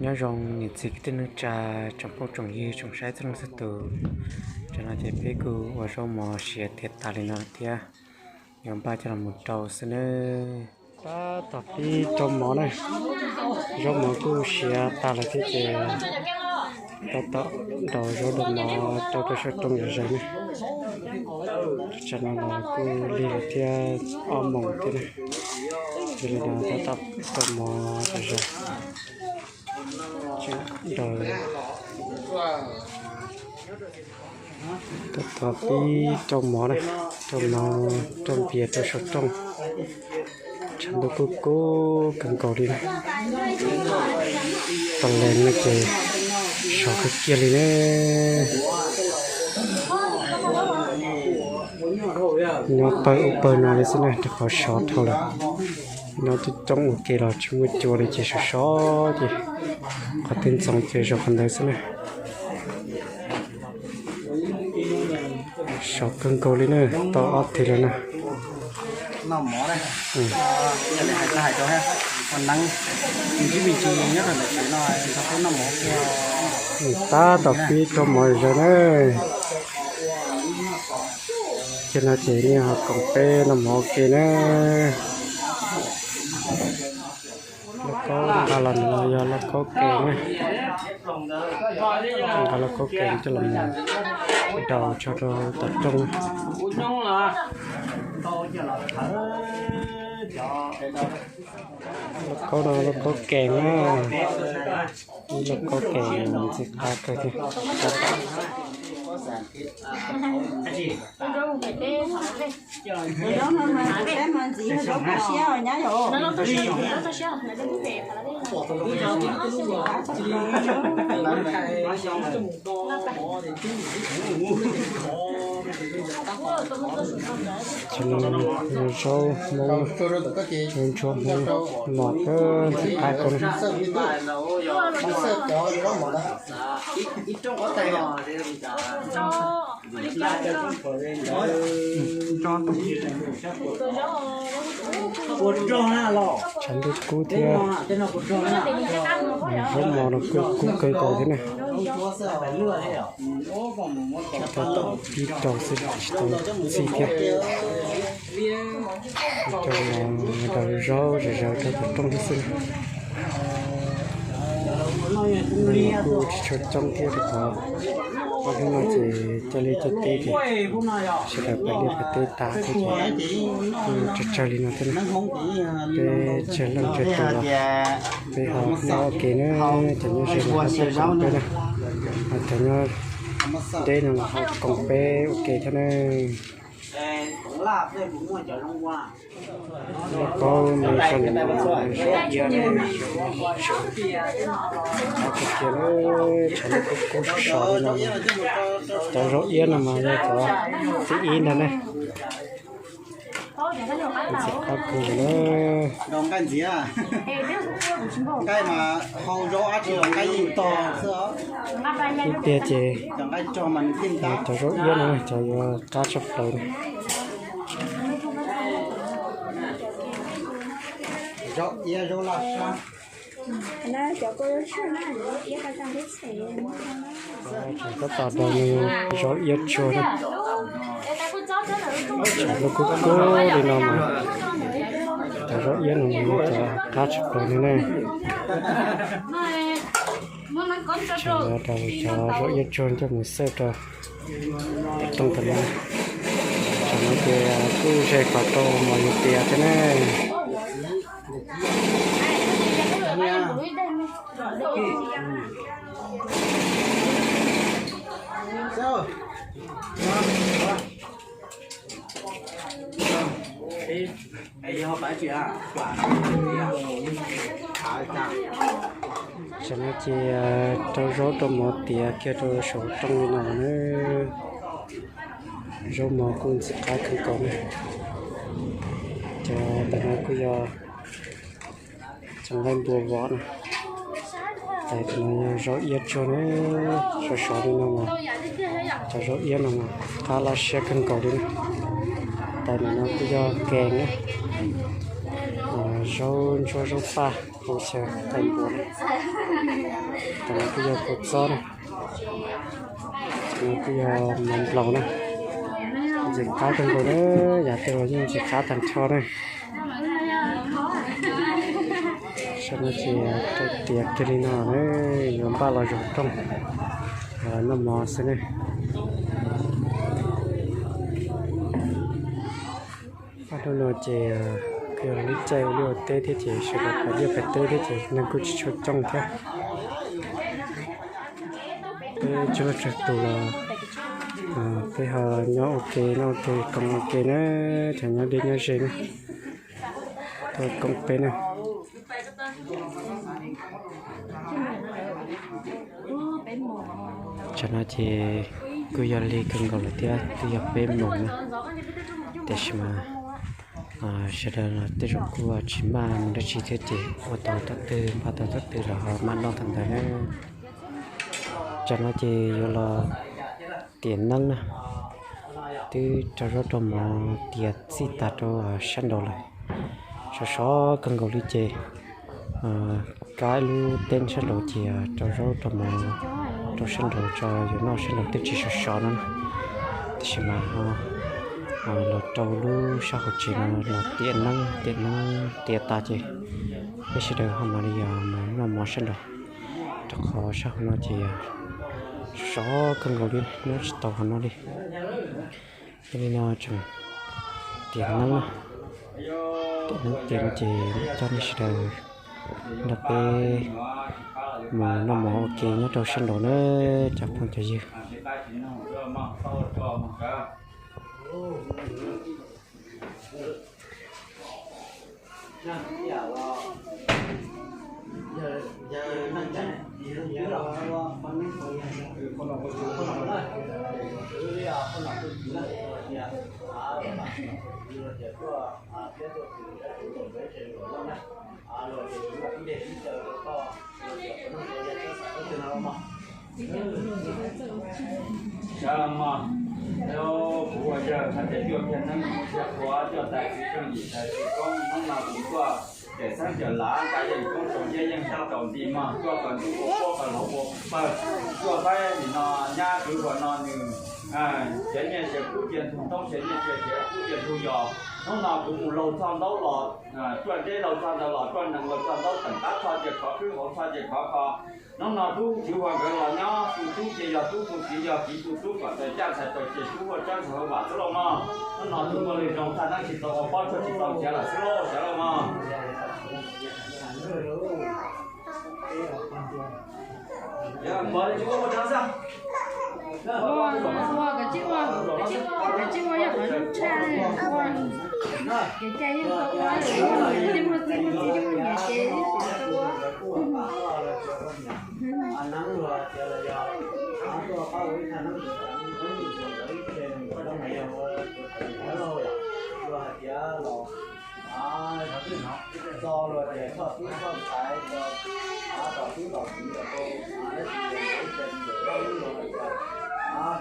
Nyob zoo niam txiv kwv tij neej tsa, tsoom phooj tsoom ywg tsoom saib txhua leej txhua tus. Tam no ces peb kuj ua zaub mov siav thiab tas li no thiab, yuav npaj coj los mus rau xwb nawb. Tab tom pib rau mov na, zaub mov kuj siav tas lawm thiab ces tab tom ntaus zaub ntaus mov rau rau saum rooj zom zaws na. Tam no los kuj lig lawm thiab ob moos thiab na, yog li no tab tom rau mov zom zaws. Tab tom pib rau mov na, rau mov, rau npias rau saum rooj. Tshav ntuj kub kub kawg nkaus li na. Tau lees no ces sov kawg kiag li na. Nyob pawg ub pawg no li xwb na, rau qhov sov dhau lawm. Nyob coob coob ua ke los tsis muaj cua li ces sov sov ces qhov twg ntxoov ces zoo qhov ntawd xwb na. Sov kawg nkaus li na, tau ob thib lawm na. Tab tom pib rau mov zom zaws na. Ces no ces nej ho koom peb noj mov ua ke na. Lauj kaub nqa los no yog lauj kaub kees na. Nqa lauj kaub kees coj los mus daus tso rau tom rooj. Lauj kaub no lauj kaub kees na. Ib lauj kaub kees ntxim qab kawg thiab. Zaub Hmoob, zaub ntsuab Hmoob mos kawg ntxim qab kawg na. Tshav ntuj kub thiab, zaub mos no kuj kub kawg nkaus thiab na. Tab tom pib rau xwb tsis tau txi thiab. Rau mov daus zaub zom zaws rau tom rooj thiab xwb na. Kuj tsis tshua coob thiab rau qhov ob hnub no ces coj liaj coj teb ces sawv daws pais liaj pais teb tas thiab ces kuj tsawg tsawg li no thiab na. Peb tsawg leej tsawg tus los peb ho noj ua ke na, cov nyob ze los ho koom peb na, cov nyob deb no los ho koom peb ua ke thiab na. Lauj kaub me zaub iab, qab kawg kiag, tshav ntuj kub kub sov sov li no. Cov zaub iab no mas yog cov thib ib ntag ne. Ntxim qab kawg li na. Ib pliag ces cov zaub iab no cov yuav qab tshaj plaws na. Zaub iab zaub laj sab. Tab tom daus zaub iab tsuag na. Tshav ntuj kub kub li no mas cov zaub iab no mas cov qab tshaj plaws li na. Cov zaub iab tsuag coj mus xawb rau tom rooj tom no. Tam no ces kuj ze qhov rau mos yus tias thiab ne. Tam no ces rau zaub rau mov tiav kiag rau saum rooj li no na. Zaub mov kuj ntxim qab kawg nkaus na. Cov ntawm no kuj yog cov nqaij npua vov na. Tais no yog zaub iab tsuag na, sov sov li no mas cov zaub iab no mas qab laj siab kawg nkaus li na. Tais ntawm no kuj yog kees na, zaub ntsuab zaub paj hauv xyaw tais npua na. Tais no kuj yog kua txob na. Tais no kuj yog mov nplaum na. Ntxim qab kawg nkaus na, yam twg los yeej ntxim qab tag nrho na. Saib no ces rau tiav kiag li no na, yuav npaj los zaum rooj noj mov xwb ne. Ob hnub no ces kuj yog lub caij ua liaj ua teb thiab ces sawv daws pais liaj pais teb thiab ces neeg kuj tsis tshua coob thiab. Peb tsuag tsuag tus los peb ho nyob ua ke noj ua ke koom ua ke na, cov nyob deb nyob ze na, tuaj koom peb na. Tsam no ces kuj yog lig kawg nkaus lawm thiab, twb yog peb moos na, tiam sis mas sawv daws los tej zaum kuj tsis maj mus dab tsi thiab ces ua tau thaum twg npaj tau thaum twg los ho maj noj thaum ntawd na. Tsam no ces yuav los tiam neeb na, twb rau zaub rau mov tiav txij tas rau sab nraud lawm. Sov sov kawg nkaus li ces kab lub teeb sab nraud ces rau zaub rau mov rau sab nraud tso, yuav noj sab nraud twb tsis sov sov no na. Tiam sis mas los rau lub sab hauv tsev no los tiam neeb tiam neeb tiav tas ces peb sawv daws ho mam li mus noj mov sab nraud, rau qhov sab hauv no ces sov sov kawg nkaus li, nyob tsis tau hauv no li. Yog li no tseem tiav neeb na, tiav neeb tiav no ces coj nej sawv daws nrog peb mus noj mov ua ke nyob rau sab nraud na, cov phooj cov ywg. Sawv mog, kuv ua yawg txhais tes cuaj kiag neeb mus thiab qhuav cuaj tais txiv tseej yim tais txiv koob hnub no kuv tuaj cawm xeeb cawm lav nqa yeej koob tsaus ntiab yeej sab tsaus nti mog, cuaj kaw ntuj ua puab kaw hluav ua pawg, cuaj faib nim no nyab kwv huam no nws siav nyiaj siav kub cia ntug ntoob siav nyiaj cia siav kub cia ntug yos. Hnub no kuv mus laug txog ntaub los ruaj nreb, laug txog ntawd los ruaj nees, laug txog ntaub teem qab txhoj cia khov khwb hauv txhoj cia khov kho. Hnub no tub kwv huam nkawd los nyob tu tub ces yog tub tu kiv yog kiv tu tub kom tawg caj ntxhais tawg ces tub huaj tsab ntxhais huaj vam xwb lauj mog. Hnub no tub muaj lwm zoo txhaj neeb tsis tau ua pob tshuaj tsis tau nrhiav lawm xwb lauj sawv lauj mog. Neeb luag tias los yog tuaj pab ua ib thaj neeb tus tas neeb tus ntxuag ntawd ib txhia nws pab neeb mas yog ua tus tas neeb lauj yom, luag hais tias los txo luag tias txhoj tub txhoj ntxhais tso, tom tub tom kiv tom tau dab tsi ua ib txhia nws pab neeb luag hais tias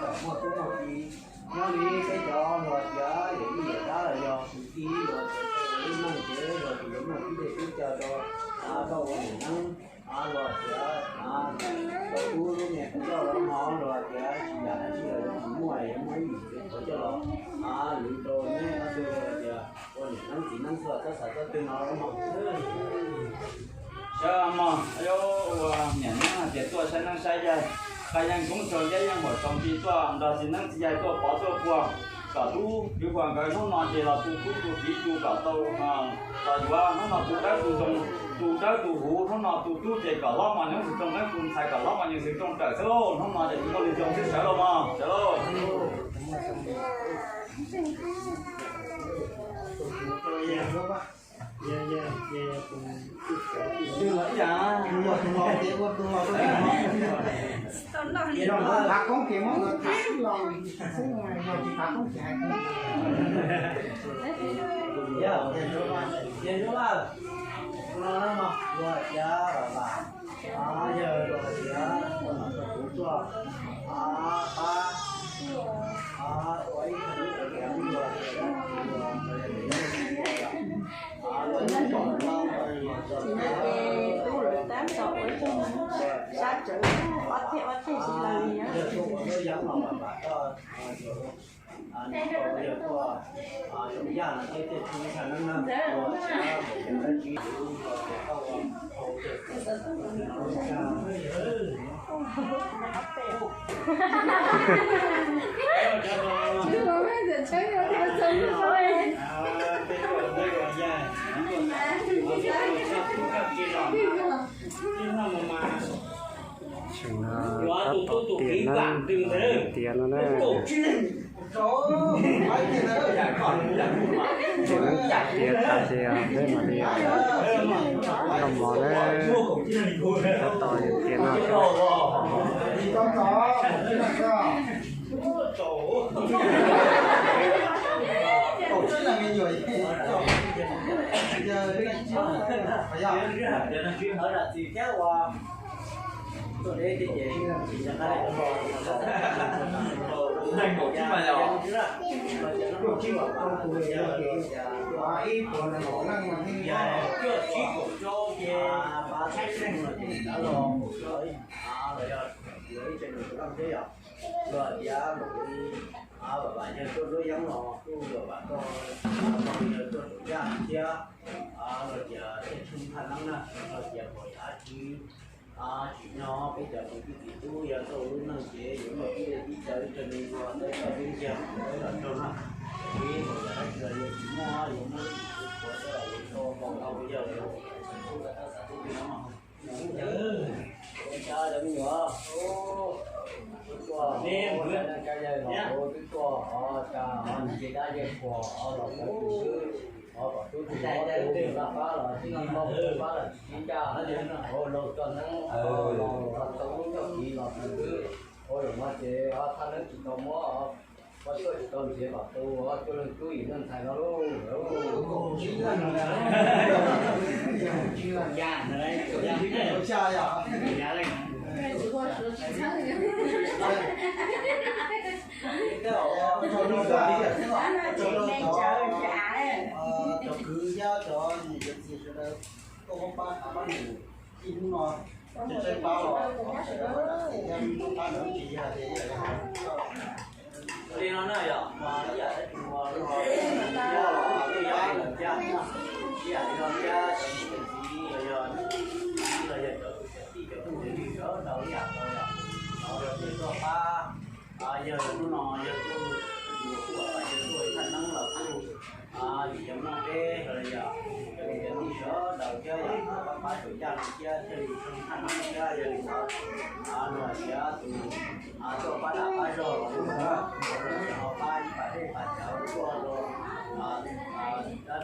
kom muaj tub muaj kiv. Nyob li peb cov luag tias yawm yij yawm dab los yog tus tij luag tias ua lub neej ces luag tus yuav muaj tib dej tib cawv rau koj ua niam neeb. Luag tias tau tub lub niag tub loj los mog, luag tias tsis yam dab tsi los yuav tsis muaj, yuav muaj ib yim txiv qhuav coj los lwv rau neb ob tug tias ua niam neeb txiv neeb txhua txoj xav txoj twg no mog. Sawv mog, ua niam neeb hais tias tuaj saib neeb saib yaig, nqa yeej koob tsaus ntiab yeej huam tsaus nti tuaj nrog txiv neeb txiv yaig tuaj pov tuaj puag, kom tub kwv huam nkawd hnub no ces los tu tub tu kiv tu kom tau los yuav, hnub no tu dawb tu zoo, tu dawb tu huv, hnub no tu tub ces kom hlob mos nyob xwm rooj, neeb tu ntxhais kom hlob mos nyob xwm rooj raws xwb lauj. Hnub no ces tsis muaj lwm zoo xwb sawv lauj mog, sawv lauj. Tseem tab tom tiam neeb, tiav no na. Tiav tas ces peb mam li noj mov na. Tab tom tiav no. Los tias mam li vam vam yawg tuaj duab yeeb los kuj vam vam koj yawg tuaj tsaum yaj thiab, los tias tej tsheej thaj neeb na, los tias pom yam dab tsi tsim nyog peb cov kwv tij txiv tub yog txoj lub neej ces yuav muaj tib teb tib chaw ib tug me nyuam tau txoj kev ntseeg tau los raug na. Peb pom yam dab tsi los yuav tsis muaj, yuav muaj ib tug tub puav tau los yuav tau npau taws yawg los yog xav tub xav tub li no. Cov me nyuam, twb tuaj, twb tuaj, twb tuaj, ces dab yeej puas los twb, kom tub tsis muab tub laj pab los tsis noj pab los tsis sib ncaj, laus txog neeb los tau lub txoj kev los twb, ua zaum no ces thaj neeb tsis tau muab, ua tuaj tsis tau nrhiav kom tu cuaj leej tub yim leej ntxhais no lauj. Cov kwv thiab cov niam cov txiv sawv daws tuaj pab pab pab nws ib hnub no, tsis tseeb pab los sawv daws pab nws tsis yog tias li no na yom, mas ib yam dab tsi ua thiab los pab lawm thiab, ib yam li no thiab cov niam cov txiv los yog, los yog cov kwv cov tij cov phooj cov ywg sawv daws ib yam nkaus yom, los yog tias tuaj pab, yog hnub no yog tuaj, yog tuaj thaj neeb los kuj vim yog noj peb los yog cov kwv cov tij sawv daws thiab yom, pab pab tsaum yaj no thiab thiaj li tsheej thaj neeb thiab yog li ntawd, los tias tus tuaj pab dam pab zog los kuj, los tias ho pab ib pas dej pas cawv tuaj rau dab tsi los ib yam li ntawd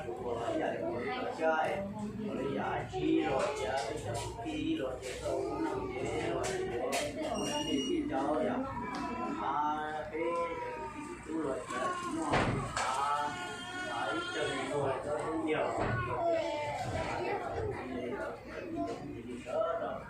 thiab, los li yam dab tsi los tias peb cov kwv tij los tias tau lub neej ces los tias yuav muaj tib neeg tib cov yom, peb cov kwv tij txiv tub los tias tsis muaj ib co neeg tuag txob tub nyiag los sawv daws,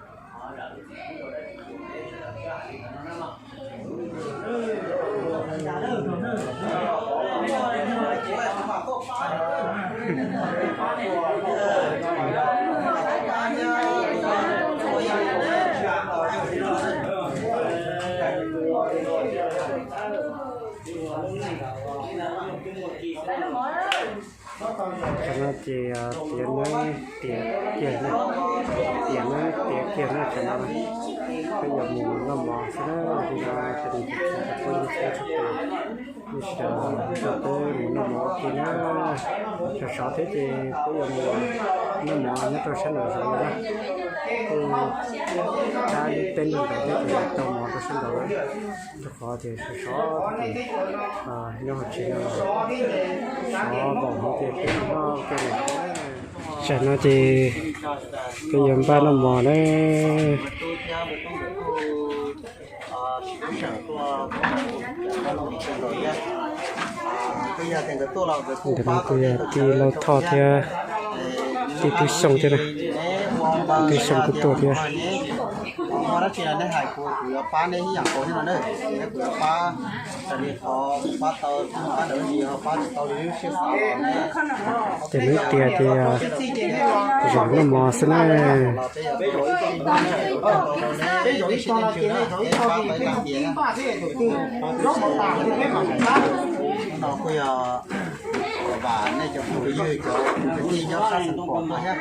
Tam no ces tiav neeb tiav kiag, tiav neeb tiav kiag na tam no. Peb yuav mus noj mov xwb na, li no ces peb mus noj mov ua ke na. Sov sov thiab ces peb yuav mus noj mov nyob rau sab nraud zov na. Kuj tab peb noj ntawd thiab ces tau mov rau sab nraud na. Rau qhov tias sov sov ces nyob hauv tsev no sov npaum no ces peb mus noj ua ke na. Tam no ces peb yuav npaj noj mov na. Ntawm no kuj yog tij Lauj Thoj thiab tij Tub Xyooj thiab na. Tub Xyooj kuj tuaj thiab. Ces nws tias tias zaum noj mov xwb na. Kuj yog vam nej cov phooj ywg cov kwv tij nyob sab xeev Khuam tuaj thiab,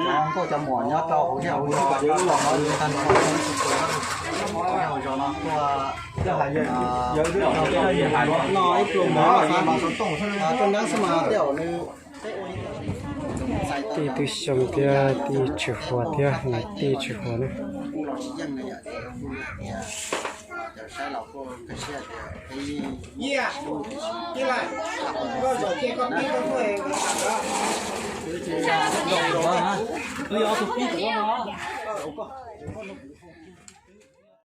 cov nkauj cov muam nyob rau hauv zej hauv zos, hauv zos no tuaj noj ib pluag mov, tuaj nab xwb mas tej zaum nws Tij Tub Xyooj thiab tij Tswv Huas thiab, tij Tswv Huas na.